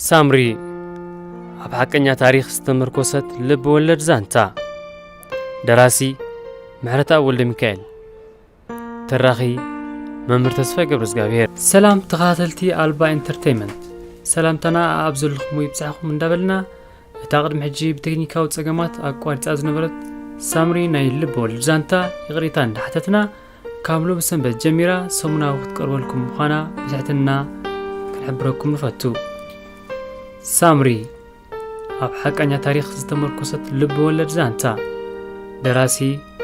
ሳምሪ፣ ኣብ ሓቀኛ ታሪኽ ዝተመርኮሰት ልብ ወለድ ዛንታ። ደራሲ ምሕረተኣብ ወልደ ሚካኤል። ተራኺ መምህር ተስፋይ ገብረ እግዚኣብሔር። ሰላም ተኸታተልቲ ኣልባ ኢንተርቴይመንት፣ ሰላምታና ኣብ ዘለኹም ይብጻሕኹም እንዳበልና፣ እታ ቅድሚ ሕጂ ብቴክኒካዊ ጸገማት ኣቋሪጻ ዝነበረት ሳምሪ ናይ ልብ ወለድ ዛንታ ይቕሬታ እንዳሓተትና፣ ካብ ሎሚ ሰንበት ጀሚራ ሰሙናዊ ክትቀርበልኩም ምዃና ብትሕትና ክንሕብረኩም ንፈቱ። ሳምሪ፣ ኣብ ሓቀኛ ታሪኽ ዝተመርኮሰት ልብ ወለድ ዛንታ። ደራሲ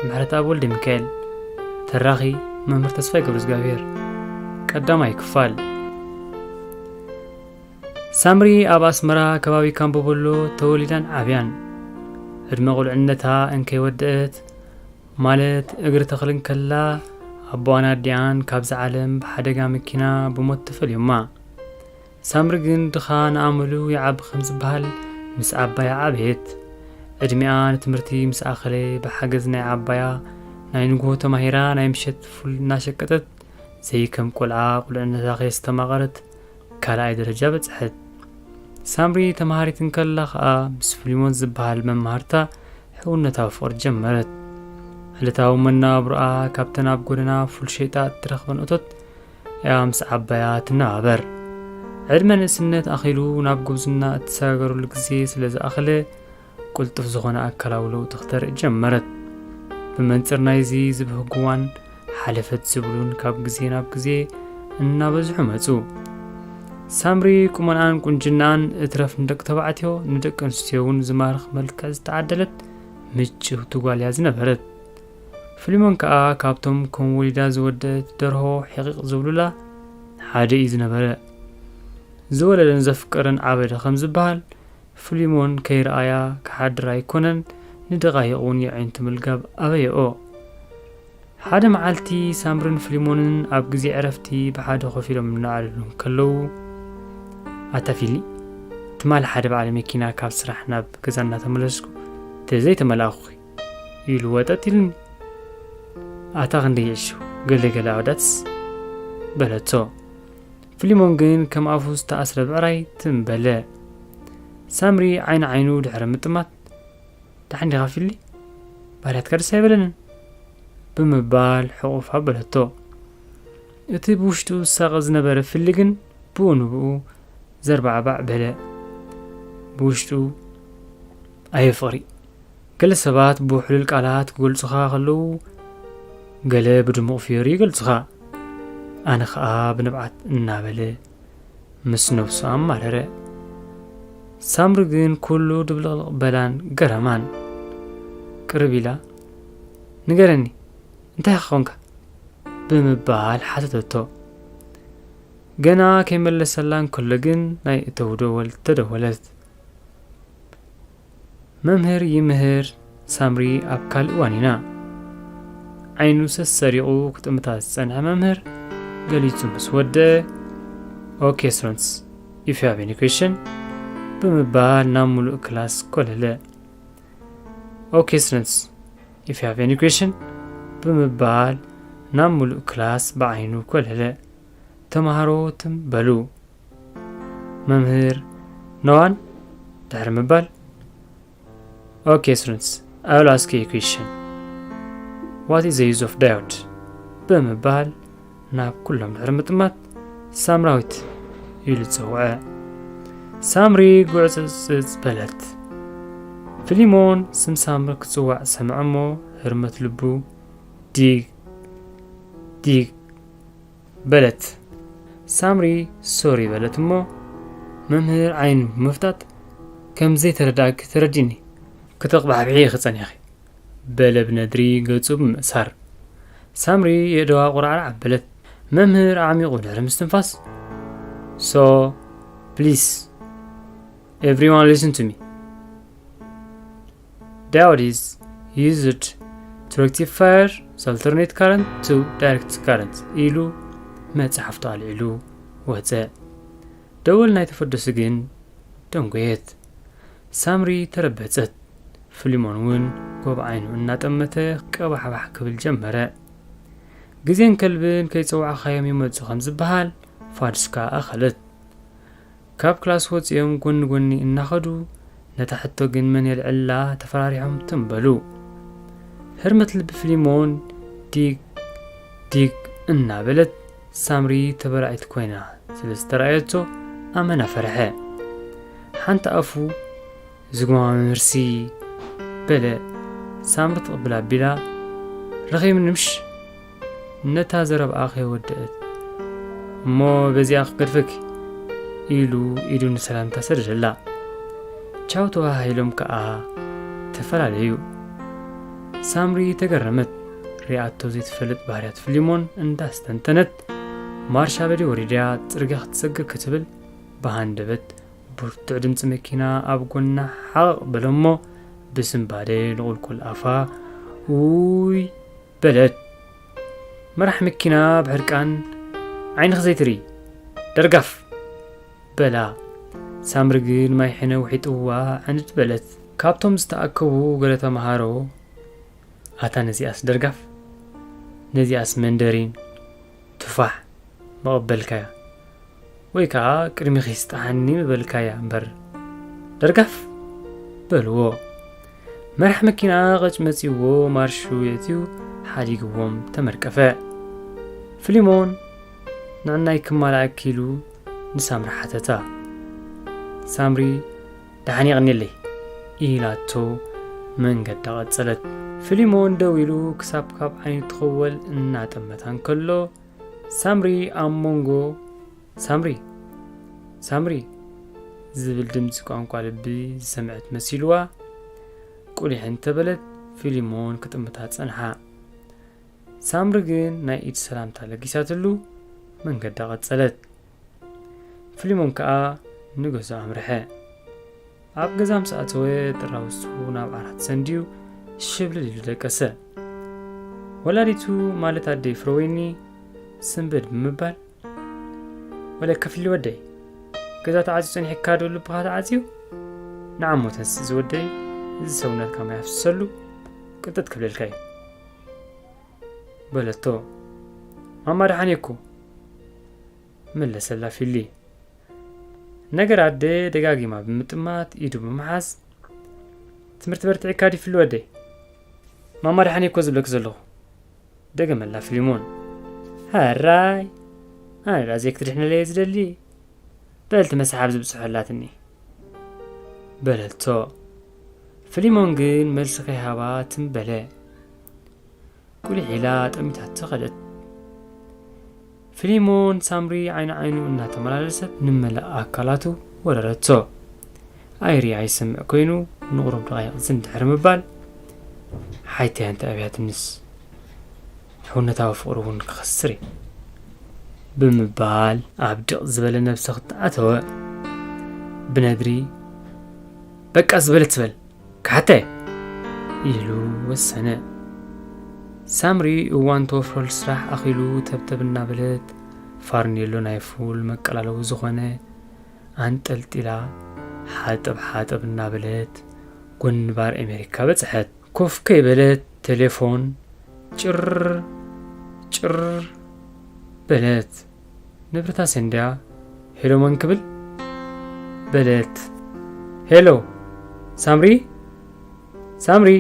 ምሕረተኣብ ወልደ ሚካኤል። ተራኺ መምህር ተስፋይ ገብረ እግዚኣብሔር። ቀዳማይ ክፋል። ሳምሪ ኣብ ኣስመራ ከባቢ ካምቦበሎ ተወሊዳን ዓብያን። ዕድመ ቁልዕነታ እንከይወደአት፣ ማለት እግሪ ተኽሊ እንከላ፣ ኣቦኣን ኣዲኣን ካብዛ ዓለም ብሓደጋ መኪና ብሞት ተፈልዮማ። ሳምሪ ግን ድኻ ንኣመሉ ይዓቢ ከም ዝበሃል፣ ምስ ዓባያ ዓበየት። ዕድሚኣ ንትምህርቲ ምስ ኣኸለ፣ ብሓገዝ ናይ ዓባያ ናይ ንግሆ ተማሂራ ናይ ምሸት ፉል እናሸቀጠት፣ ዘይከም ቆልዓ ቁልዕነታ ከየስተማቐረት ካልኣይ ደረጃ በጽሐት። ሳምሪ ተማሃሪት እንከላ ኸኣ ምስ ፍሊሞን ዝበሃል መማህርታ ሕውነታዊ ፍቕሪ ጀመረት። ዕለታዊ መነባብሮኣ ካብተን ኣብ ጎደና ፉል ሸይጣ እትረኽበን እቶት እያ ምስ ዓባያ ትነባበር። ዕድመ ንእስነት ኣኺሉ ናብ ጉብዝና እትሰጋገረሉ ግዜ ስለ ዝኣኸለ፣ ቅልጡፍ ዝኾነ ኣካላዊ ለውጢ ክተርኢ ጀመረት። ብመንጽር ናይዚ ዝብህግዋን ሓለፈት ዝብሉን ካብ ግዜ ናብ ግዜ እናበዝሑ መጹ። ሳምሪ ቁመንኣን ቁንጅናኣን እትረፍ ንደቂ ተባዕትዮ፣ ንደቂ ኣንስትዮ እውን ዝማርኽ መልክዕ ዝተዓደለት ምጭውቲ ጓል እያ ዝነበረት። ፍሊሞን ከኣ ካብቶም ከም ወሊዳ ዝወደአት ደርሆ ሕቒቕ ዝብሉላ ሓደ እዩ ዝነበረ። ዝወለደን ዘፍቀረን ዓበደ ከም ዝበሃል፣ ፍሊሞን ከይረኣያ ክሓድር ኣይኮነን፣ ንደቓይቕ እውን የዒንቱ ምልጋብ ኣበየኦ። ሓደ መዓልቲ ሳምርን ፍሊሞንን ኣብ ግዜ ዕረፍቲ ብሓደ ኮፍ ኢሎም እናዕለሉ እንከለዉ፣ "ኣታ ፊሊ፣ ትማሊ ሓደ በዓል መኪና ካብ ስራሕ ናብ ገዛ እናተመለስኩ ተዘይተመላእኹኺ" ኢሉ ወጠጥ ኢሉኒ። "ኣታ ክንደይ ይዕሹ፣ ገለ ገለ ኣወዳትስ?" በለቶ። ፍሊሞን ግን ከም ኣፉ ዝተኣስረ ብዕራይ ትም በለ። ሳምሪ ዓይኒ ዓይኑ ድሕሪ ምጥማት፣ "ደሓን ዲኻ ፊሊ? ባህርያትካ ደስ ኣይበለንን" ብምባል ሕቑፍ ኣበለቶ። እቲ ብውሽጡ ዝሳቐ ዝነበረ ፍሊ ግን ብኡ ንብኡ ዘርባዕባዕ በለ። ብውሽጡ፣ "ኣየ ፍቕሪ፣ ገለ ሰባት ብውሕሉል ቃላት ክገልጹኻ ከለዉ፣ ገለ ብድሙቕ ፍዮሪ ይገልጹኻ። ኣነ ኸኣ ብንብዓት" እናበለ ምስ ነብሱ ኣማረረ። ሳምሪ ግን ኩሉ ድብልቕልቕ በላን ገረማን። ቅርብ ኢላ፣ "ንገረኒ፣ እንታይ ኢኻ ኾንካ?" ብምባል ሓተተቶ። ገና ከይመለሰላ እንከሎ ግን ናይ እተው ደወል ተደወለት። መምህር ይምህር ሳምሪ ኣብ ካልእ ዋኒና። ዓይኑ ሰሰሪቑ ክጥምታ ዝጸንሐ መምህር ገሊጹ ምስ ወደአ፣ "Okay students, if you have any question" ብምባል ናብ ምሉእ ክላስ ኮለለ። "Okay students, if you have any question" ብምባል ናብ ምሉእ ክላስ ብዓይኑ ኮለለ። ተማሃሮ ትም በሉ። መምህር፣ "No one" ድሕሪ ምባል፣ "Okay students, I will ask you a question. What is the use of diode?" ብምባል ናብ ኩሎም ድሕሪ ምጥማት፣ "ሳምራዊት" ኢሉ ጸውዐ። ሳምሪ ጉዕጽጽጽ በለት። ፍሊሞን ስም ሳምሪ ክጽዋዕ ሰምዐ እሞ ህርመት ልቡ ዲግ ዲግ በለት። ሳምሪ ሶሪ በለት እሞ መምህር ዓይኑ ብምፍጣጥ፣ "ከም ዘይተረዳእኪ ተረዲኒ፣ ክተቕባሕብሒ ኢኺ ጸኒኺ" በለ ብነድሪ ገጹ ብምእሳር። ሳምሪ የእደዋ ቁርዓር ኣበለት። መምህር ኣዕሚቑ ድሕሪ ምስትንፋስ፣ "So, please, everyone listen to me. Diode is Used to rectify the alternate current to direct current ኢሉ መጽሓፍቱ ኣልዒሉ ወጸ። ደወል ናይ ተፈደሱ ግን ደንጎየት። ሳምሪ ተረበጸት። ፍሊሞን እውን ጎብ ዓይኑ እናጠመተ ቀባሕባሕ ክብል ጀመረ። ግዜን ከልብን ከይጸዋዕኻዮም ይመጹ ከም ዝበሃል ፋዱስካ ኣኸለት። ካብ ክላስ ወጺኦም ጎኒ ጎኒ እናኸዱ ነታ ሕቶ ግን መን የልዕላ ተፈራሪሖም ትም በሉ። ህርመት ልቢ ፍሊሞን ዲግ ዲግ እናበለት ሳምሪ ተበላዒት ኮይና ስለ ዝተረኣየቶ ኣመና ፈርሐ። ሓንቲ ኣፉ ዝጉማ መምህርሲ በለ። ሳምሪ ትቕብል ኣቢላ ረኺብኒ ምሽ ነታ ዘረብኣ ከይወደአት እሞ በዚኣ ክገድፈኪ ኢሉ ኢዱ ንሰላምታ ሰደደላ። ቻው ተባሃሂሎም ከኣ ተፈላለዩ። ሳምሪ ተገረመት። ሪኣቶ ዘይትፈልጥ ባህርያት ፍሊሞን እንዳስተንተነት ማርሻ በሊ ወሪዳ ጽርግያ ክትሰግር ክትብል ብሃንደበት ብርቱዕ ድምፂ መኪና ኣብ ጎና ሓቕቕ በለሞ ብስንባደ ንቑልቁል ኣፋ ውይ በለት። መራሕ መኪና ብሕርቃን ዓይንኺ ዘይትርኢ ደርጋፍ በላ። ሳምሪ ግን ማይ ሕነ ውሒጥዋ ዕንድ በለት። ካብቶም ዝተኣከቡ ገለ ተምሃሮ ኣታ ነዚኣስ ደርጋፍ ነዚኣስ መንደሪን ቱፋሕ መቐበልካያ ወይ ከዓ ቅድሚኺ ስጥሓኒ ምበልካያ እምበር ደርጋፍ በልዎ። መራሕ መኪና ቐጭ መጺዎ ማርሹ የእትዩ ሓዲግዎም ተመርቀፈ። ፍሊሞን ንዕናይ ክማላኣኪ ኢሉ ንሳምሪ ሓተታ። ሳምሪ ደሓን የቐንየለይ ኢላቶ መንገዳ ቐጸለት። ፍሊሞን ደው ኢሉ ክሳብ ካብ ዓይኑ ትኽወል እናጠመታ እንከሎ ሳምሪ ኣብ መንጎ ሳምሪ ሳምሪ ዝብል ድምፂ ቋንቋ ልቢ ዝሰምዐት መሲልዋ ቁሊሕ እንተበለት ፊሊሞን ክጥምታ ጸንሓ። ሳምሪ ግን ናይ ኢድ ሰላምታ ለጊሳትሉ መንገዳ ቀጸለት። ፊሊሞን ከኣ ንገዝኡ ኣምርሐ። ኣብ ገዛ ምስ ኣተወ ጥራውሱ ናብ ዓራት ሰንድዩ ሽብልል ኢሉ ደቀሰ። ወላዲቱ ማለት ኣደይ ፍረወይኒ ስንብድ ብምባል ወለ ከፍሊ ወደይ ገዛ ተዓፅዩ ጸኒሕካ ዶ ልብኻ ተዓፅዩ? ንዓሞ ተንስእ ዝወደይ እዚ ሰውነትካ ማይ ኣፍስሰሉ ቅጥጥ ክብለልካ እዩ በለቶ። ማማ ደሓን እየ እኮ መለሰላ ፊሊ። ነገር ኣደ ደጋጊማ ብምጥማት ኢዱ ብምሓዝ ትምህርቲ በርቲዕካ ዲ ፍሊ ወደይ? ማማ ደሓን እየ እኮ ዝብለክ ዘለኹ ደገመላ ፊሊሞን። ሃራይ ኣነ ዳ ዘይክትድሕነለይ እየ ዝደሊ በልቲ መስሓብ ዝብፅሖ ኣላትኒ በለቶ። ፊሊሞን ግን መልሲ ከይሃባ ትም በለ። ቁሊሕ ኢላ ጠሚታቶ ከደት። ፊሊሞን ሳምሪ ዓይኒ ዓይኑ እናተመላለሰት ንመላእ ኣካላቱ ወረረቶ። ኣይሪ ኣይሰምዕ ኮይኑ ንቑሩብ ደቓይቕ ዝን ድሕሪ ምባል ሓይተያ እንተ ኣብያትንስ ሕውነታዊ ፍቕሪ እውን ክኸስር እዩ ብምባል ኣብ ድቕ ዝበለ ነብሰ ክተኣተወ ብነድሪ በቃ ዝበለት ትበል ክሓተ ኢሉ ወሰነ። ሳምሪ እዋን ተወፍረሉ ስራሕ ኣኺሉ ተብተብ እናበለት ፋርኔሎ ናይ ፉል መቀላለዊ ዝኾነ ኣንጠልጢላ ሓጠብ ሓጠብ እናበለት ጎኒ ባር ኤሜሪካ በጽሐት። ኮፍ ከይበለት ቴሌፎን ጭር ጭር በለት። ንብረታ ሰንድያ ሄሎ መን ክብል በለት። ሄሎ ሳምሪ ሳምሪ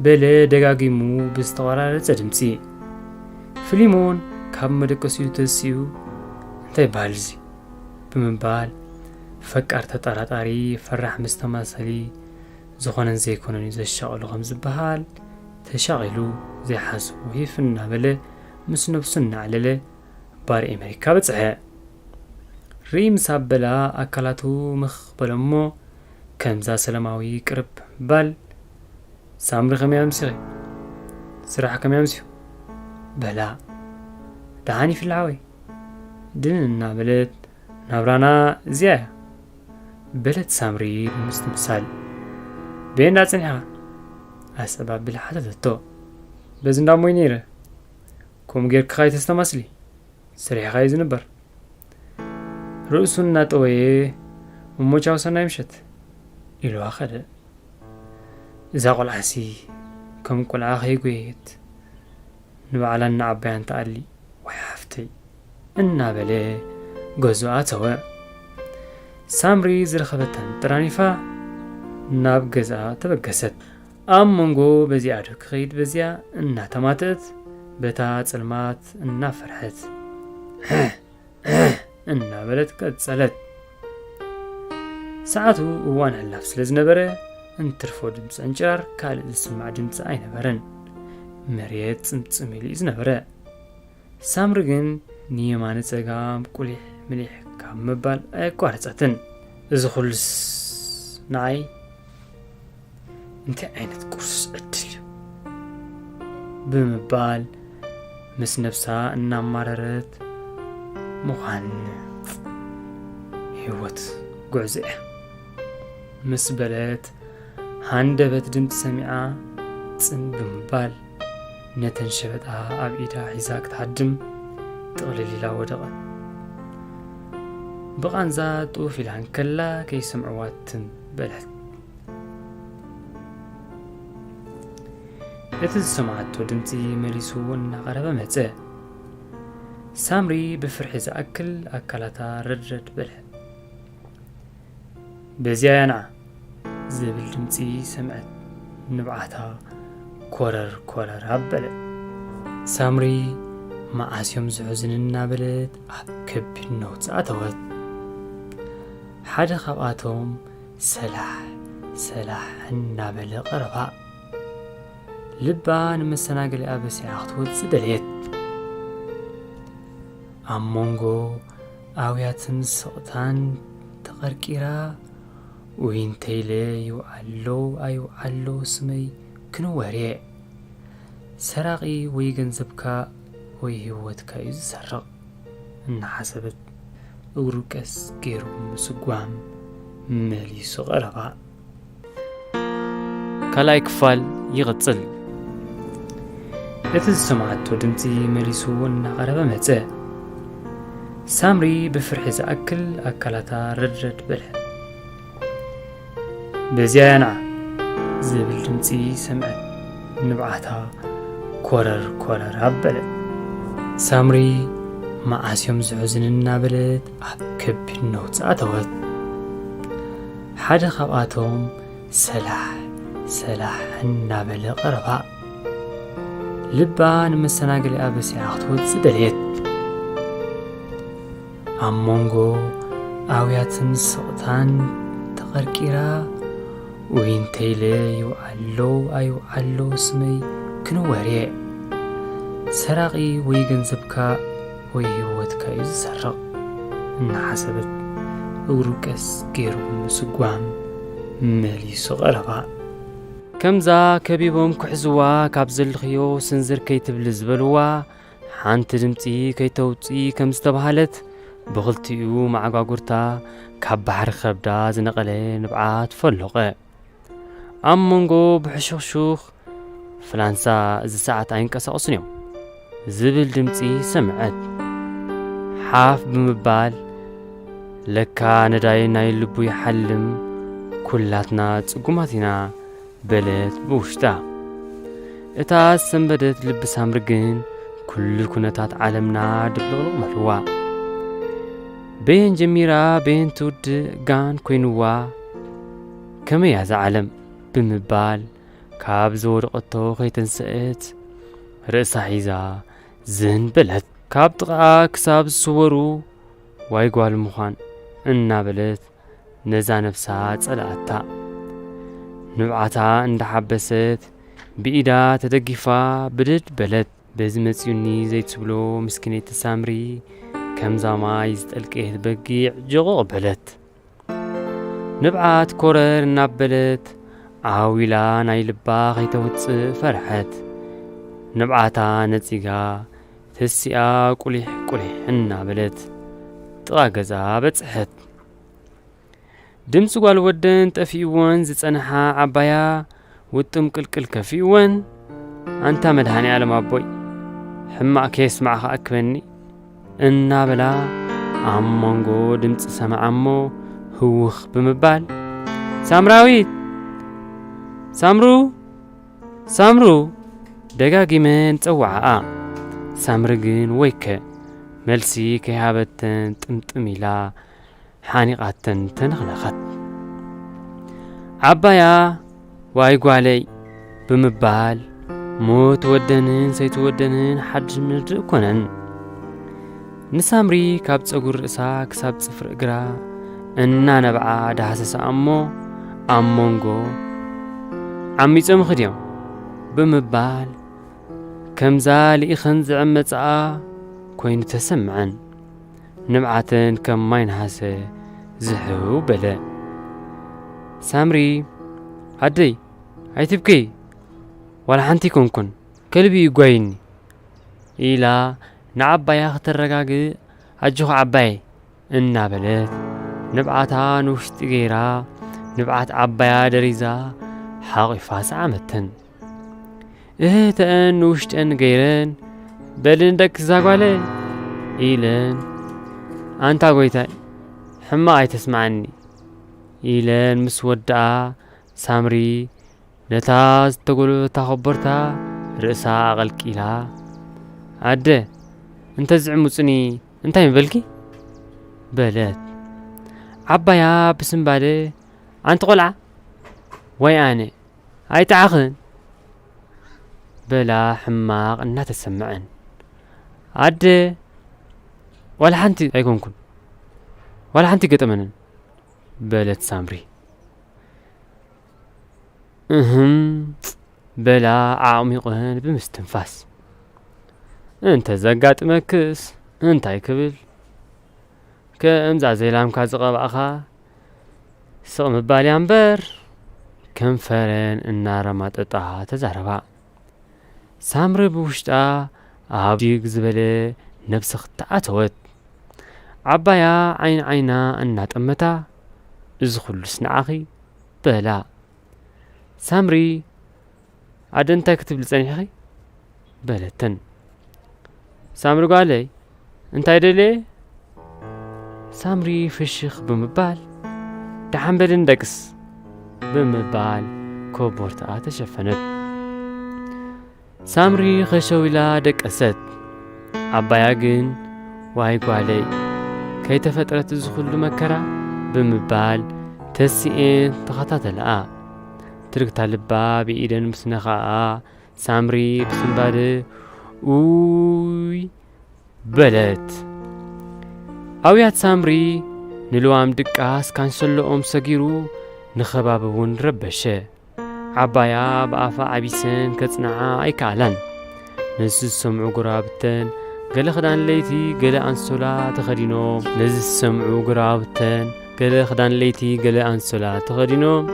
በለ ደጋጊሙ ብዝተቆራረጸ ድምጺ። ፊሊሞን ካብ መደቀሲኡ ተሲኡ እንታይ ይበሃል እዚ ብምባል ፈቃር ተጠራጣሪ ፈራሕ ምስ ተማሰሊ ዝኾነን ዘይኮነን እዩ ዘሻቕሎ ከም ዝበሃል ተሻቒሉ ዘይሓስቦ ሂፍ እናበለ ምስ ነብሱ እናዕለለ ባር ኤመሪካ በጽሐ። ርኢ ምስ ኣበላ ኣካላቱ ምኽ በለሞ ከምዛ ሰለማዊ ቅርብ ባል ሳምሪ ከመይ ኣምሲኺ? ስራሕ ከመይ ኣምስዩ? በላ። ደሓን ይፍላ ሓወይ ድንን እናበለት ናብራና እዚኣ እያ በለት ሳምሪ ብምስትምሳል። በየንዳ ጸኒሕኻ? ኣስዕብ ኣቢላ ሓተተቶ። በዚ እንዳሞይ ነይረ። ከምኡ ጌርክኻ ኣይተስተማስሊ፣ ስሪሕኻ እዩ ዝንበር። ርእሱ እናጠወየ፣ እሞ ቻው ሰናይ ምሸት ኢልዋ ከደ። እዛ ቆልዓሲ ከም ቆልዓ ከይጎየት ንባዕላን ንዓባያን ትኣሊ፣ ወይ ሓፍተይ እናበለ ገዝኡ ኣተወ። ሳምሪ ዝረኸበታን ጥራኒፋ ናብ ገዝኣ ተበገሰት። ኣብ መንጎ በዚኣ ዶ ክኸይድ በዚኣ እናተማተት፣ በታ ጸልማት እናፈርሐት እናበለት ቀጸለት። ሰዓቱ እዋን ዕላፍ ስለ ዝነበረ፣ እንትርፎ ድምፂ ዕንጭራር ካልእ ዝስማዕ ድምፂ ኣይነበረን። መሬት ጽምጽም ኢሉ እዩ ዝነበረ። ሳምሪ ግን ንየማነ ጸጋም ቁሊሕ ምሊሕ ካብ ምባል ኣየቋረጸትን። "እዚ ኩሉስ ንዓይ? እንታይ ዓይነት ቁርሱስ ዕድል እዩ?" ብምባል ምስ ነብሳ እናማረረት፣ "ምዃን ህይወት ጉዕዞ እያ" ምስ በለት፣ ሃንደበት ድምፂ ሰሚዓ ጽን ብምባል፣ ነተን ሸበጣ ኣብ ኢዳ ሒዛ ክትሃድም ጥቕልል ኢላ ወደቐት። ብቓንዛ ጡፍ ኢላ እንከላ ከይሰምዕዋ ትም በለት። እቲ ዝሰማዓቶ ድምፂ መሊሱ እናቐረበ መጸ። ሳምሪ ብፍርሒ ዝኣክል ኣካላታ ረድረድ በለ። "በዚያ ያና" ዝብል ድምፂ ሰምዐት። ንብዓታ ኮረር ኮረር ኣበለ። ሳምሪ "መዓስ እዮም ዝሕዙኒ?" እናበለት ኣብ ከቢድ ነውፂ ኣተወት። ሓደ ካብኣቶም ሰላሕ ሰላሕ እናበለ ቀረባ። ልባ ንመሰናገሊኣ በሲዓ ክትወፅእ ደለየት። ኣብ መንጎ ኣውያትን ስቕታን ተቐርቂራ፣ "ውይ እንተይለ ይውዓሎ ኣይውዓሎ ስመይ ክንወር እየ። ሰራቒ ወይ ገንዘብካ ወይ ህይወትካ እዩ ዝሰርቕ" እናሓሰበት፣ እግሩ ቀስ ገይሩ ምስጓም መሊሱ ቀረባ። ካልኣይ ክፋል ይቕጽል። እቲ ዝሰማዓቶ ድምጺ መሊሱ እናቐረበ መጸ። ሳምሪ ብፍርሒ ዝኣክል ኣካላታ ረድረድ በለ። "በዚያ ያና" ዝብል ድምጺ ሰምዐት። ንብዓታ ኮረር ኮረር ኣበለ። ሳምሪ "መዓስ እዮም ዝሕዙኒ?" እናበለት ኣብ ከቢድ ነውጺ ኣተወት። ሓደ ካብኣቶም ሰላሕ ሰላሕ እናበለ ቀረባ። ልባ ንመሰናገሊኣ በሲዓ ክትወጽእ ደልየት። ኣብ መንጎ ኣውያትን ስቕታን ተቐርቂራ፣ "ውይ እንተይለ ይውዓሎ ኣይውዓሎ ስመይ ክንወር እየ። ሰራቒ ወይ ገንዘብካ ወይ ህይወትካ እዩ ዝሰርቕ" እናሓሰበት፣ እግሩ ቀስ ገይሩ ብምስጓም መሊሱ ቀረባ። ከምዛ ከቢቦም ክሕዝዋ ካብ ዘልኽዮ ስንዝር ከይትብሊ ዝበልዋ ሓንቲ ድምጺ ከይተውጽኢ ከም ዝተባህለት፣ ብኽልቲኡ መዓጓጉርታ ካብ ባሕሪ ከብዳ ዝነቐለ ንብዓት ፈሎቐ። ኣብ መንጎ ብሕሹኽሹኽ ፍላንሳ እዚ ሰዓት ኣይንቀሳቐሱን እዮም ዝብል ድምጺ ሰምዐት። ሓፍ ብምባል፣ "ለካ ነዳይ ናይ ልቡ ይሓልም፣ ኩላትና ጽጉማት ኢና" በለት ብውሽጣ። እታ ዝሰንበደት ልቢ ሳምሪ ግን ኩሉ ኩነታት ዓለምና ድብልቕልቕ መልዋ። በየን ጀሚራ በየን ትውድእ ጋን ኮይንዋ፣ "ከመይ እያ እዛ ዓለም?" ብምባል ካብ ዝወደቐቶ ከይተንሰአት ርእሳ ሒዛ ዝን በለት። ካብ ጥቓኣ ክሳብ ዝስወሩ "ዋይ ጓል ምዃን" እናበለት ነዛ ነብሳ ጸልኣታ። ንብዓታ እንዳሓበሰት ብኢዳ ተደጊፋ ብድድ በለት። "በዚ መጺኡኒ ዘይትብሎ ምስኪነይቲ ሳምሪ ከምዛ ማይ ዝጠልቀየት በጊዕ ጀቖቕ በለት። ንብዓት ኮረር እናበለት ዓው ኢላ ናይ ልባ ከይተውጽእ ፈርሐት። ንብዓታ ነጺጋ ተሲኣ ቁሊሕ ቁሊሕ እናበለት ጥቓ ገዛ በጽሐት። ድምፂ ጓል ወደን ጠፊእወን ዝጸንሓ ዓባያ ውጥም ቅልቅል ከፊእወን፣ ኣንታ መድሃኔ ኣለም ኣቦይ፣ ሕማቕ ከየስማዕኻ ኣክበኒ፣ እናበላ ኣብ መንጎ ድምፂ ሰማዓ እሞ ህውኽ ብምባል፣ ሳምራዊት! ሳምሩ! ሳምሩ! ደጋጊመን ጸዋዓኣ። ሳምሪ ግን ወይከ መልሲ ከይሃበተን ጥምጥም ኢላ ሓኒቓተን ተነኽነኸት። ዓባያ፣ ዋይ ጓለይ ብምባል ሞት ወደንን ሰይትወደንን ሓድሽ ምርድእ ኮነን። ንሳምሪ ካብ ጸጉሪ ርእሳ ክሳብ ጽፍሪ እግራ እናነብዓ ዳህሰሳ እሞ ኣብ መንጎ ዓሚጾምኺ ድዮም ብምባል ከምዛ ልኢኸን ዝዕመጻኣ ኮይኑ ተሰምዐን። ንብዓተን ከም ማይ ነሃሰ ዝሕው በለ። ሳምሪ፣ ኣደይ፣ ኣይትብከይ፣ ዋላ ሓንቲ ኣይኮንኩን፣ ከልቢ እዩ ጓይኒ፣ ኢላ ንዓባያ ክተረጋግእ፣ ኣጆኺ ዓባየ እናበለት ንብዓታ ንውሽጢ ገይራ፣ ንብዓት ዓባያ ደሪዛ ሓቒፋ ሰዓመተን። እህህተአን ንውሽጠን ገይረን፣ በሊ ንደቅስ እዛ ጓለይ ኢለን፣ ኣንታ ጎይታይ፣ ሕማቕ ኣይተስምዓኒ ኢለን ምስ ወድኣ፣ ሳምሪ ነታ ዝተጎልበታ ኮቦርታ ርእሳ ኣቐልቂላ፣ ኣደ፣ እንተ ዝዕሙጽኒ እንታይ ምበልኪ? በለት። ዓባያ ብስምባደ፣ ኣንቲ ቆልዓ፣ ዋይ ኣነ፣ ኣይጠዓኽን? በላ ሕማቕ እናተሰምዐን። ኣደ፣ ዋላ ሓንቲ ኣይኮንኩን፣ ዋላ ሓንቲ ገጠመንን፣ በለት ሳምሪ። እህም፣ በላ ኣዕሚቑን ብምስትንፋስ። እንተ ዘጋጥመክስ እንታይ ክብል? ከምዛ ዘይላምካ ዝቐባእኻ ስቕ ምባል እያ እምበር፣ ከንፈረን እናረማጠጣ ተዛረባ። ሳምሪ ብውሽጣ ኣብ ዲግ ዝበለ ነብሲ ክተኣተወት። ዓባያ ዓይን ዓይና እናጠመታ፣ "እዚ ኩሉስ ንዓኺ?" በላ። ሳምሪ፣ "ኣደ እንታይ ክትብሊ ጸኒሕኺ?" በለተን። ሳምሪ ጓለይ፣ እንታይ ደልየ? ሳምሪ ፍሽኽ ብምባል፣ "ደሓን በልን ደቅስ" ብምባል ኮቦርታኣ ተሸፈነት። ሳምሪ ኸሸው ኢላ ደቀሰት። ዓባያ ግን፣ "ዋይ ጓለይ፣ ከይተፈጥረት እዚ ኹሉ መከራ?" ብምባል ተሲኤን ተኸታተልኣ። ትርግታ ልባ ብኢደን ምስ ነኸኣ፣ ሳምሪ ብስንባደ፣ "ኡይ!" በለት። ኣውያት ሳምሪ ንልዋም ድቃስ ካንሰሎኦም ሰጊሩ፣ ንኸባቢ እውን ረበሸ። ዓባያ ብኣፋ ዓቢሰን ከጽንዓ ኣይከኣላን። ነዚ ዝሰምዑ ጎረባብተን ገለ ክዳን ለይቲ ገለ ኣንሶላ ተኸዲኖም፣ ነዚ ዝሰምዑ ጎረባብተን ገለ ክዳን ለይቲ ገለ ኣንሶላ ተኸዲኖም፣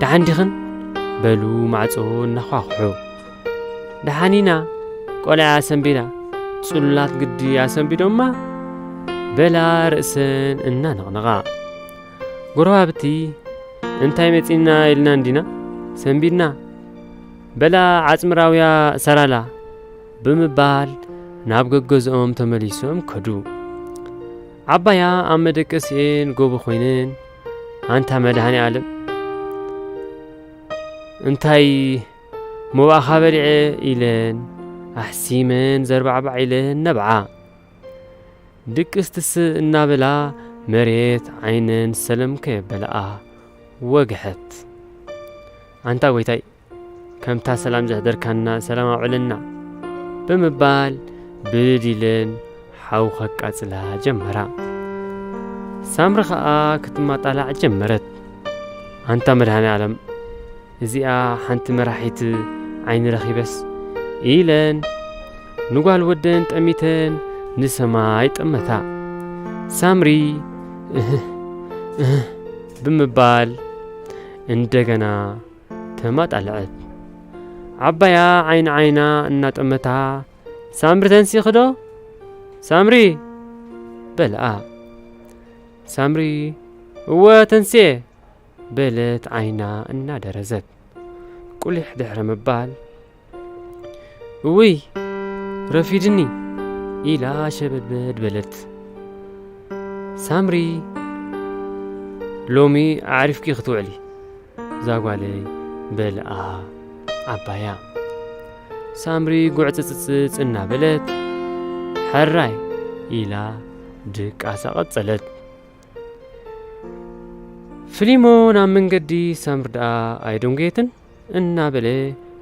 "ደሓን ዲኽን?" በሉ ማዕጾ እናዃኹሑ። "ደሓን ኢና፣ ቆልዓ ኣሰንቢዳ፣ ጽሉላት ግዲ ኣሰንቢዶማ?" በላ ርእሰን እናነቕነቓ። ጎረባብቲ፣ "እንታይ መጺና ኢልና እንዲና ሰንቢድና?" በላ ዓጽሚ ራውያ ሰራላ ብምባል ናብ ገገዝኦም ተመሊሶም ከዱ። ዓባያ ኣብ መደቀሲኤን ጎቦ ኮይነን፣ "ኣንታ መድሃኔ ኣለም፣ እንታይ ሞባእኻ በሊዐ?" ኢለን ኣሕሲመን ዘርባዕባዕ ኢለን ነብዓ። ድቅስ ትስእ እናበላ መሬት ዓይነን ሰለም ከየበልኣ ወግሐት። "ኣንታ ጎይታይ፣ ከምታ ሰላም ዘሕደርካና ሰላም ኣውዕለና" ብምባል ብድድ ኢለን ሓው ከቃጽላ ጀመራ። ሳምሪ ኸኣ ክትማጣላዕ ጀመረት። "ኣንታ መድሃኔ ኣለም፣ እዚኣ ሓንቲ መራሒት ዓይኒ ረኺበስ" ኢለን ንጓል ወደን ጠሚተን ንሰማይ ጠመታ። ሳምሪ እህ እህ ብምባል እንደገና ተማጣልዐት። ዓባያ ዓይኒ ዓይና እናጠመታ፣ "ሳምሪ ተንሲእኺ ዶ? ሳምሪ!" በልኣ። ሳምሪ፣ "እወ ተንስኤ!" በለት ዓይና እናደረዘት። ቁሊሕ ድሕሪ ምባል፣ "እውይ፣ ረፊድኒ" ኢላ ሸበድበድ በለት። ሳምሪ፣ "ሎሚ ኣዕሪፍኪ ክትውዕሊ ዛጓለይ" በልኣ ዓባያ። ሳምሪ ጉዕጽጽጽ እናበለት፣ "ሕራይ" ኢላ ድቃሳ ቀጸለት። ፍሊሞን ኣብ መንገዲ ሳምሪ ደኣ ኣይደንጎየትን እናበለ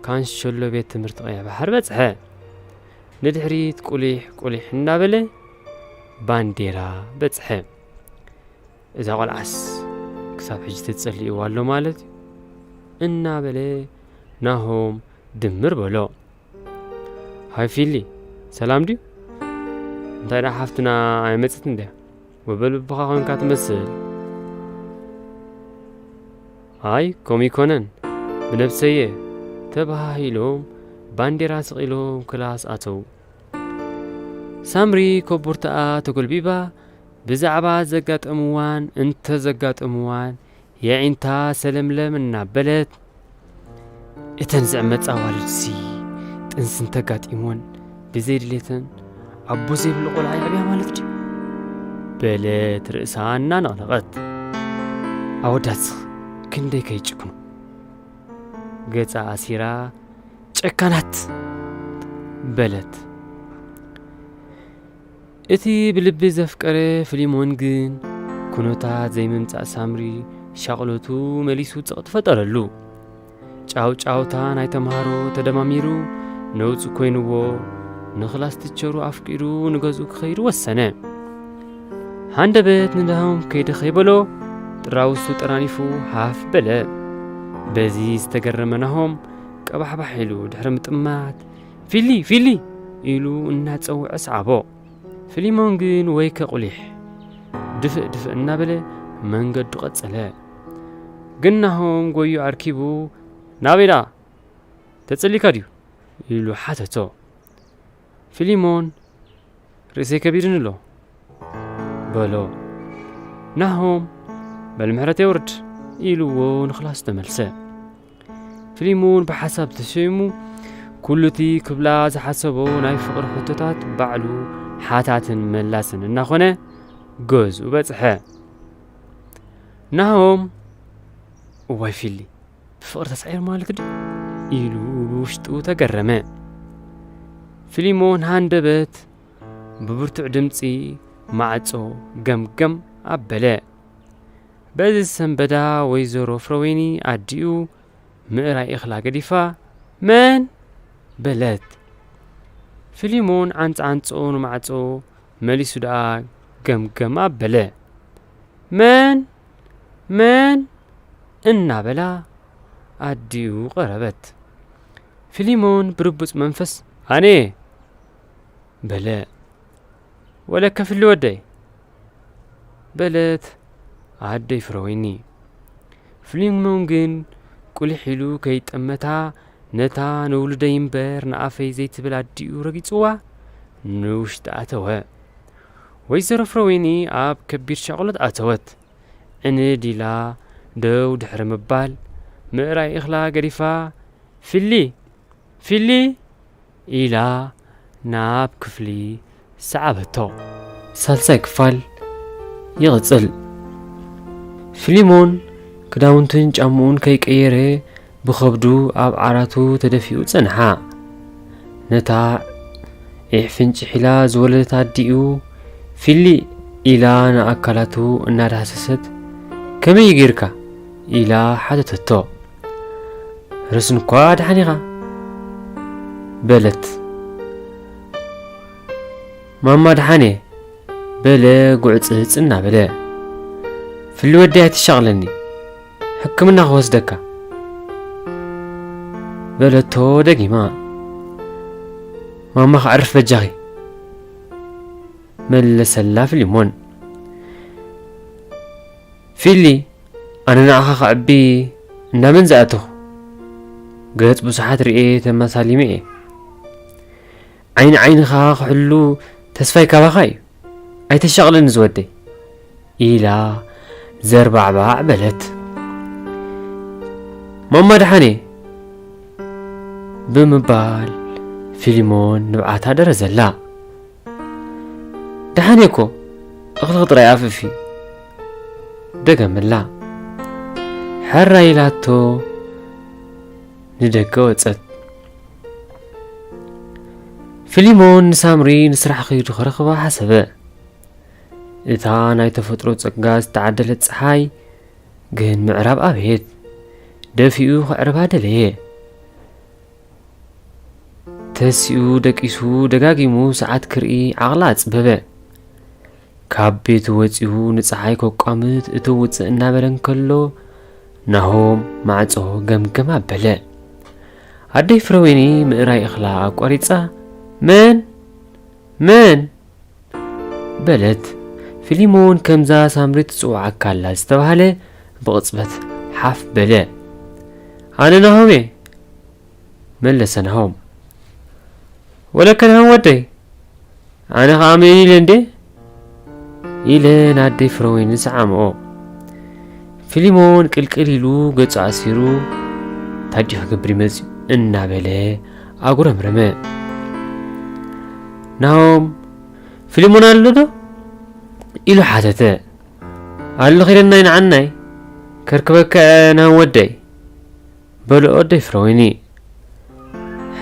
ካንሸሎ ቤት ትምህርቲ ቀይሕ ባሕሪ በጽሐ። ንድሕሪት ቁሊሕ ቁሊሕ እናበለ ባንዴራ በጽሐ። "እዛ ቆልዓስ ክሳብ ሕጂ ተጸሊእዋ ኣሎ ማለት እዩ" እናበለ ናሆም ድምር በሎ። "ሃይ ፊሊ፣ ሰላም ድዩ? እንታይ ደኣ ሓፍትና ኣይመጽእትን ድያ? ወበልብኻ ኮንካ ትመስል?" "ኣይ፣ ከምኡ ይኮነን፣ ብነብሰየ" ተባሃሂሎም ባንዴራ ስቕ ኢሎም ክላስ ኣተዉ። ሳምሪ ኮቦርታኣ ተጎልቢባ ብዛዕባ ዘጋጠምዋን እንተዘጋጠምዋን የዒንታ ሰለምለም እናበለት፣ "እተን ዝዕመጻ ኣዋልድሲ ጥንሲ እንተጋጢሞን ብዘይድሌተን ኣቦ ዘይብሉ ቆልዓ የዕብያ ማለት ድዩ?" በለት ርእሳ እናነቕነቐት። "ኣወዳትስ ክንደይ ከይጭክኑ!" ገጻ ኣሲራ፣ "ጨካናት!" በለት። እቲ ብልቢ ዘፍቀረ ፍሊሞን ግን፣ ኩነታት ዘይምምጻእ ሳምሪ ሻቕሎቱ መሊሱ ጸቕጢ ፈጠረሉ። ጫውጫውታ ናይ ተምሃሮ ተደማሚሩ ነውጺ ኮይንዎ፣ ንክላስ ቲቸሩ ኣፍቂሩ ንገዝኡ ክኸይድ ወሰነ። ሃንደበት ንናሆም ከይደ ከይበሎ፣ ጥራውሱ ጠራኒፉ ሃፍ በለ። በዚ ዝተገረመ ናሆም፣ ቀባሕባሕ ኢሉ ድሕሪ ምጥማት፣ "ፊሊ! ፊሊ!" ኢሉ እናጸውዐ ሰዓቦ። ፍሊሞን ግን ወይከ ቁሊሕ፣ ድፍእ ድፍእ እናበለ መንገዱ ቀጸለ። ግን ናሆም ጎዩ ኣርኪቡ፣ "ናበይ ደኣ? ተጸሊካ ድዩ?" ኢሉ ሓተቶ። ፍሊሞን፣ "ርእሰይ ከቢድኒ ኣሎ" በሎ። ናሆም፣ "በል ምሕረት የውርድ" ኢልዎ ንክላሱ ተመልሰ። ፍሊሞን ብሓሳብ ተሸይሙ፣ ኩሉ እቲ ክብላ ዝሓሰቦ ናይ ፍቕሪ ሕቶታት ባዕሉ ሓታትን መላስን እናኾነ ገዝኡ በጽሐ። ናሆም፣ "እዋይ ፊሊ፣ ብፍቕሪ ተሳዒሩ ማለት ድዩ?" ኢሉ ብውሽጡ ተገረመ። ፍሊሞን ሃንደበት ብብርቱዕ ድምጺ ማዕጾ ገምገም ኣበለ። በዚ ዝሰንበዳ ወይዘሮ ፍረወይኒ ኣዲኡ ምእራይ እኽላ ገዲፋ፣ "መን?" በለት። ፍሊሞን ዓንጻዓንጽኦ ንማዕጾ መሊሱ ደኣ ገምገም ኣበለ። "መን? መን?" እናበላ ኣዲኡ ቀረበት። ፍሊሞን ብርቡጽ መንፈስ፣ "ኣነ!" በለ። "ወለከ ፍሊ ወደይ!" በለት ኣደይ ፍረወይኒ። ፍሊሞን ግን ቁሊሕ ኢሉ ከይጠመታ፣ ነታ ንውሉደይ እምበር ንኣፈይ ዘይትብል ኣዲኡ ረጊጽዋ ንውሽጢ ኣተወ። ወይዘሮ ፍረወይኒ ኣብ ከቢድ ሻቕሎት ኣተወት። ዕንድ ኢላ ደው ድሕሪ ምባል፣ ምእራይ እኽላ ገዲፋ፣ "ፊሊ! ፊሊ!" ኢላ ናብ ክፍሊ ሰዓበቶ። ሳልሳይ ክፋል ይቕጽል። ፊሊሞን ክዳውንቱን ጫምኡን ከይቀየረ ብኸብዱ ኣብ ዓራቱ ተደፊኡ ጸንሓ። ነታ ዒሕ ፍንጭሕ ኢላ ዝወለደት ኣዲኡ፣ "ፊሊ!" ኢላ ንኣካላቱ እናዳህሰሰት፣ "ከመይ ጌርካ?" ኢላ ሓተተቶ። "ርስንኳ ደሓን ኢኻ?" በለት። "ማማ ደሓን እየ" በለ ጉዕጽጽ እናበለ። "ፍሊ ወደይ ኣይትሻቕለኒ፣ ሕክምና ክወስደካ" በለቶ ደጊማ። "ማማ ክዕርፍ በጃኺ" መለሰላ ፍሊሞን። "ፊሊ፣ ኣነ ንዓኻ ክዕቢ እንዳመን ዝኣተኹ? ገጽ ብዙሓት ርእየ ተመሳሊመ እየ። ዓይኒ ዓይንኻ ክሕሉ ተስፋይ ካባኻ እዩ። ኣይተሻቕለኒ ዝወደይ" ኢላ ዘርባዕባዕ በለት። "ማማ ደሓን እየ፣ ብምባል ፊሊሞን ንብዓታ ደረዘላ። ደሓን እየ እኮ፣ እኽልኺ ጥራይ ኣፍፊ፣ ደገመላ። ሕራይ ኢላቶ ንደገ ወጸት። ፊሊሞን ንሳምሪ ንስራሕ ከይዱ ክረኽባ ሓሰበ። እታ ናይ ተፈጥሮ ጸጋ ዝተዓደለት ጸሓይ ግን ምዕራብ ኣበየት፣ ደፊኡ ክዕርባ ደለየ። ተሲኡ ደቂሱ ደጋጊሙ ሰዓት ክርኢ ዓቕላ ኣጽበበ። ካብ ቤቱ ወጺኡ ንጸሓይ ከቋምት እትውጽእ እናበለ እንከሎ፣ ናሆም ማዕጾ ገምገም ኣበለ። ኣደይ ፍረወይኒ ምእራይ እኽላ ኣቋሪጻ፣ "መን? መን?" በለት። ፊሊሞን ከምዛ ሳምሪ ትጽውዓካ ኣላ ዝተባህለ ብቕጽበት ሓፍ በለ። "ኣነ ናሆም እየ," መለሰ ናሆም። "ወለከ ናሆም ወደይ፣ ኣነ ኸኣ መን ኢለ እንዴ?" ኢለ ንኣደይ ፍረወይኒ ሰዓምኦ። ፊሊሞን ቅልቅል ኢሉ ገጹ ኣሲሩ፣ "ታዲኡ ክገብር ይመጽእ?" እናበለ ኣጉረምረመ። ናሆም፣ "ፊሊሞን ኣሎ ዶ?" ኢሉ ሓተተ። "ኣሎ፣ ኺደናይ ንዓናይ፣ ከርክበካ እየ ናሆም ወደይ," በልኦ ኣደይ ፍረወይኒ።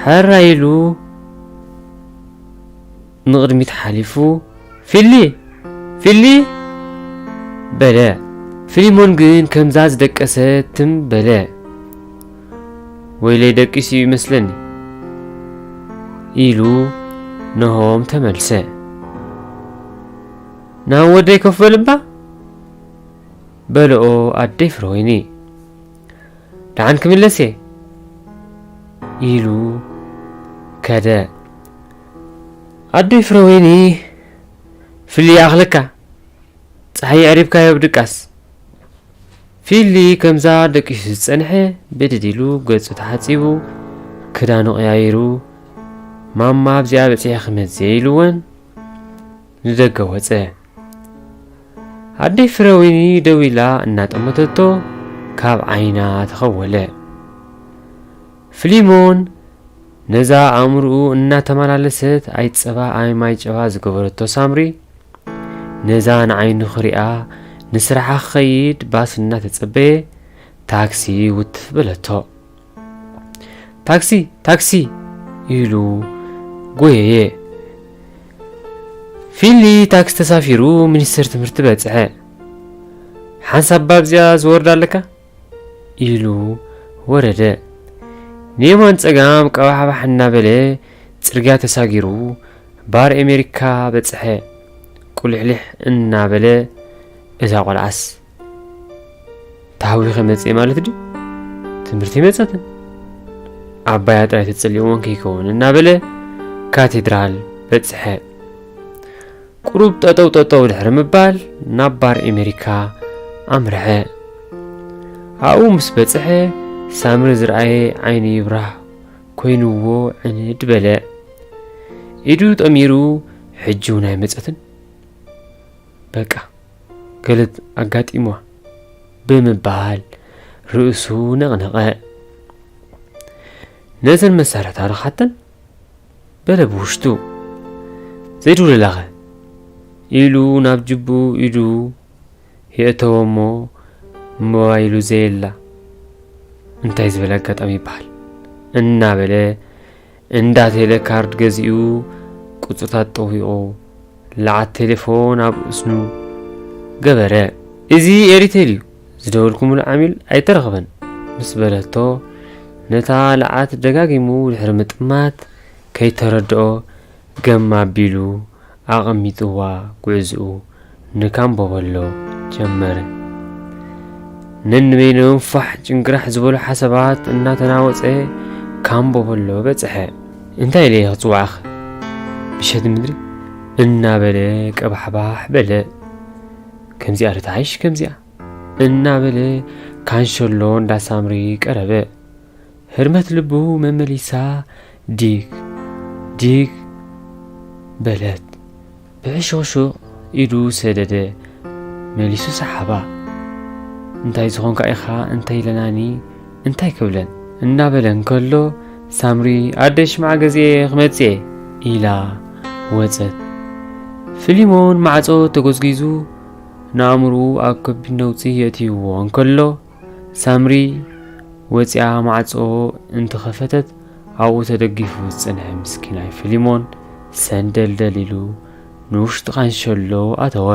ሕራይ ኢሉ ንቕድሚት ሓሊፉ፣ "ፊሊ! ፊሊ!" በለ። ፊሊሞን ግን ከምዛ ዝደቀሰ ትም በለ። "ወይለይ ደቂሱ ይመስለኒ," ኢሉ ናሆም ተመልሰ። "ናሆም ወደይ ኮፍ በል እባ," በልኦ ኣደይ ፍረወይኒ። "ደሓን ክምለስ እየ," ኢሉ ከደ። ኣደይ ፍረወይኒ፣ "ፍሊ ይኣኽለካ፣ ጸሓይ ኣዕሪብካዮ ብድቃስ." ፊሊ ከምዛ ደቂሱ ዝጸንሐ ብድድ ኢሉ ገጹ ተሓጺቡ፣ ክዳኑ ቀያይሩ፣ "ማማ ኣብዚኣ በጺሐ ክመጽእ እየ," ኢሉወን ንደገ ወጸ። ኣደይ ፍረወይኒ ደው ኢላ እናጠመተቶ ካብ ዓይና ተኸወለ። ፍሊሞን ነዛ ኣእምርኡ እናተመላለሰት ኣይጸባ ኣይ ማይ ጨባ ዝገበረቶ ሳምሪ፣ ነዛ ንዓይኑ ክሪኣ ንስራሓ ክኸይድ ባስ እናተጸበየ ታክሲ ውትፍ በለቶ። "ታክሲ! ታክሲ!" ኢሉ ጎየየ። ፊሊ ታክሲ ተሳፊሩ ሚኒስቴር ትምህርቲ በጽሐ። "ሓንሳብ ባብዚኣ ዝወርድ ኣለካ?" ኢሉ ወረደ። ንየማን ጸጋም ቀባሕባሕ እናበለ ጽርግያ ተሳጊሩ ባር ኤሜሪካ በጽሐ። ቁልሕሊሕ እናበለ፣ "እዛ ቆልዓስ ተሃዊኸ መጽኤ ማለት ድዩ? ትምህርቲ መጸትን ዓባያ ጥራይ ተጸሊእዎን ከይከውን," እናበለ ካቴድራል በጽሐ። ቁሩብ ጠጠው ጠጠው ድሕሪ ምባል ናብ ባር ኤሜሪካ ኣምርሐ። ኣብኡ ምስ በጽሐ ሳምሪ ዝረኣየ ዓይኑ ይብራህ ኮይኑዎ ዕንድ በለ። ኢዱ ጠሚሩ፣ "ሕጂ እውን ኣይመጸትን? በቃ ገለ ኣጋጢምዋ," ብምባል ርእሱ ነቕነቐ። "ነዘን መሳርሕታ ዶ ክሓተን?" በለ ብውሽጡ። "ዘይድውለላኸ?" ኢሉ ናብ ጅቡ ኢዱ የእተወ እሞ ሞባይሉ ዘየላ። "እንታይ ዝበለ ኣጋጣሚ ይበሃል?" እናበለ እንዳ ቴሌ ካርድ ገዚኡ ቁጽርታት ጠዊቑ ለዓት ቴሌፎን ኣብ እዝኑ ገበረ። "እዚ ኤሪቴል እዩ፣ ዝደወልኩምሉ ዓሚል ኣይተረኽበን," ምስ በለቶ፣ ነታ ለዓት ደጋጊሙ ድሕሪ ምጥማት ከይተረድኦ ገም ኣቢሉ ኣቐሚጥዋ ጉዕዝኡ ንካምቦበሎ ጀመረ። ነንበይኖም ፋሕ ጭንግራሕ ዝበሉ ሓሳባት እናተናወጸ ካምቦበሎ በጽሐ። "እንታይ ኢለ እየ ክጽውዓኽ? ብሸት ምድሪ?" እናበለ ቀባሕባሕ በለ። "ከምዚኣ ዶ ትሓይሽ ከምዚኣ?" እናበለ ካንሸሎ እንዳ ሳምሪ ቀረበ። ህርመት ልቡ መመሊሳ ዲግ ዲግ በለት። ብሕሹኽሹኽ ኢዱ ሰደደ፣ መሊሱ ሰሓባ። "እንታይ ዝኾንካ ኢኻ እንተይለናኒ እንታይ ክብለን?" እናበለ እንከሎ፣ ሳምሪ ኣደ ሽምዓ ገዚኤ ክመጽእ እየ ኢላ ወጸት። ፊሊሞን ማዕጾ ተጎዝጊዙ ንኣእምርኡ ኣብ ከቢድ ነውጺ የእትይዎ እንከሎ ሳምሪ ወጺኣ ማዕጾ እንተኸፈተት ኣብኡ ተደጊፉ ዝጸንሐ ምስኪናይ ፊሊሞን ሰንደልደል ኢሉ ንውሽጢ ካንሸሎ ኣተወ።